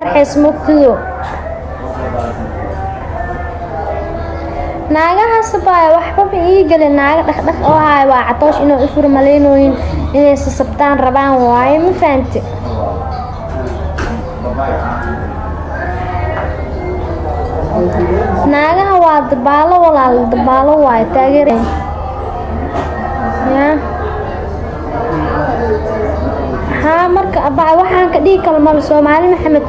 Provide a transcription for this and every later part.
Farxays mugtido. Naagahaas baa waxbaba ii gelin, naaga dhaqdhaq oo haay waa Catoosh inuu i furo malaynooyin inay sasabtaan rabaan waaye, ma fahanti? Naagaha waa dabaalo walaal, dabaalo waaye taageer ya. Haa, marka abaa waxaan ka dhihi kala mal Soomaali Maxamed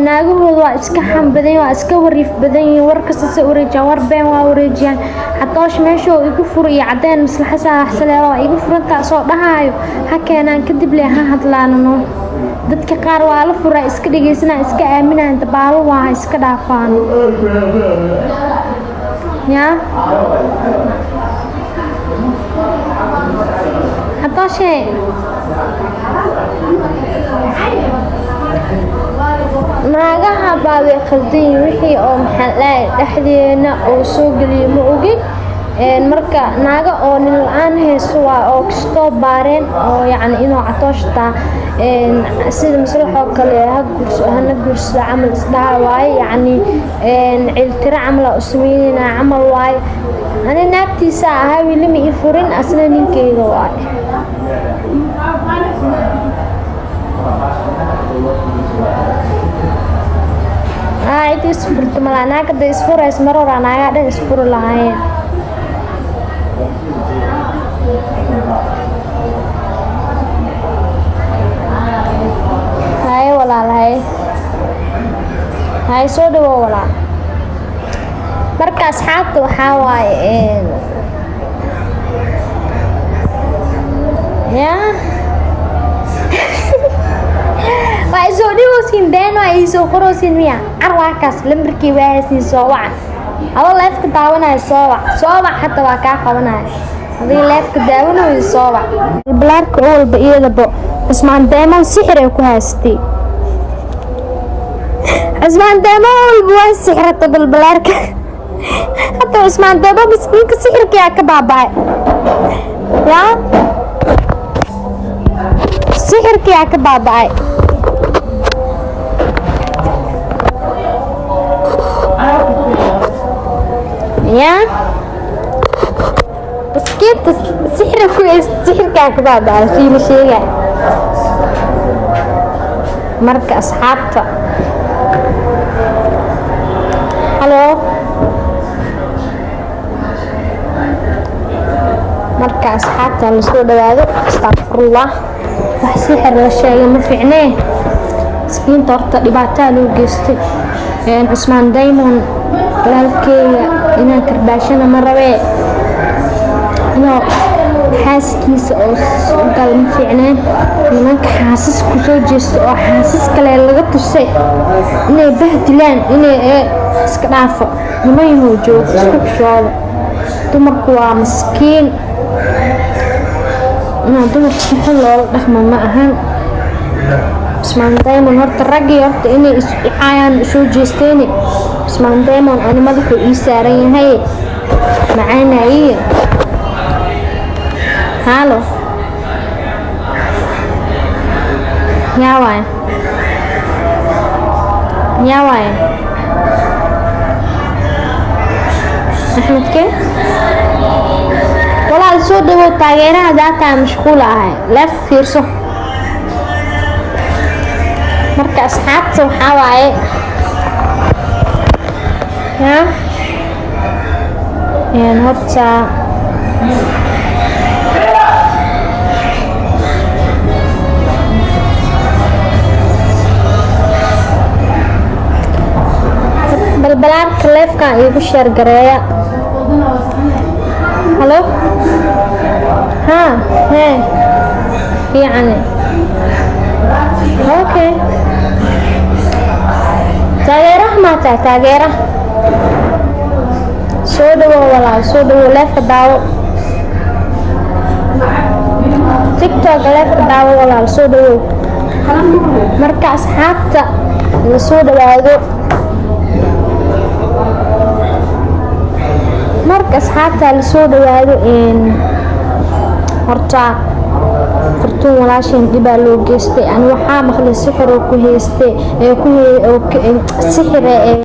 naagahooda waa iska xam badan, waa iska wariif badan yihiin, war kasta se wareejiyaan, war been waa wareejiyaan. Catoosh meeshuu igu furo iyo caddeen maslaxa saaxsale waa igu furantaa soo dhahaayo ha keenaan, kadib le ha hadlaanano. Dadka qaar waa la furaa, iska dhegeysanaa, iska aaminaan, dabaalo waa iska dhaafaan ya. Catooshe naagaha baa way khaldan yihiin, wixii oo maxaa lahay dhexdeena oo soo geliyo ma ogi. Marka naaga oo nin la-aan hayso waa oo kastoo baareen oo yacni inuu Catooshtaa sida maslaxoo kale ha guurso hana guursado camal isdhaha waaye, yacni ciltiro camal aa u sameynayna camal waaye. Ani naagtiisa ahaa, weli ma ii furin, asna ninkeyga waaye. Aa cid isfurto malaa, naag hadday isfurayso mar horaa naagaa dhan isfuri lahaayeen. Haye walaal, haye haye, soo dhawow walaal. Marka asxaabta waxaa waaye ya waa isoo dhigosiin, been waa iisoo qorosiin miya? Car waa kaas lambarkii waa haysiin, soo waca. Adoo leefka daawanaya soo wac, soo wac, hata waa kaa qabanaya. Adii leefka daawanayo soo wac. Balaarka oo walba iyadabo Cusmaan Deeman sixir ay ku haystay. Cusmaan Deeman walba waa sixirata balbalaarka. Hata Cusmaan Deeman miskiinka sixirkiyaa ka baaba'ay, yaa sixirkiyaa ka baaba'ay ya miskiinta sixira ku haysta, sixirkaa ka baaba'ay siima sheegay. Marka asxaabta, halo, marka asxaabta la soo dhawaado. Astaqfirullah, wax sixir la sheegay ma fiicnee. Miskiinta horta dhibaataa loo geystay. Cusmaan Diamond walaalkeega inaan karbaashana ma rabee, inuu xaaskiisa oo gal ma fiicneen. Nimanka xaasas ku soo jeesto oo xaasas kale laga tusay inay bahdilaan, inay iska dhaafo. Niman yahow joogo, isku xishooda, dumarku waa maskiin, inaa dumarka si xun loola dhaqmo ma ahan. Cusmaan Diamond horta raggii horta inay iscaayaan usoo jeesteeni. Cusmaan Diamond ani madaxuu ii saaran yahay macaanayiyo. Halo, yaa waay, yaa waay, Axmedke walaal soo dhawow. Taageeraha daataa mashquul ahay, leef fiirso. Marka asxaabta waxaa waaye ya horta balbalaarka leefkan iigu sheer gareeya. Halo, haa, hee, fiicane, okay. Taageeraha maa tahay? Taageeraha soo dhawow walaal, soo dhawow. Leefka daawo, TikTok leefka daawo walaal, soo dhawow. Marka asxaabta la soo dhawaado. Marka asxaabta la soo dhawaado. Horta Fartuun walaasheen dhibaa loo geystay. Ani waxaa maqlay sixir oo ku haystay, sixir.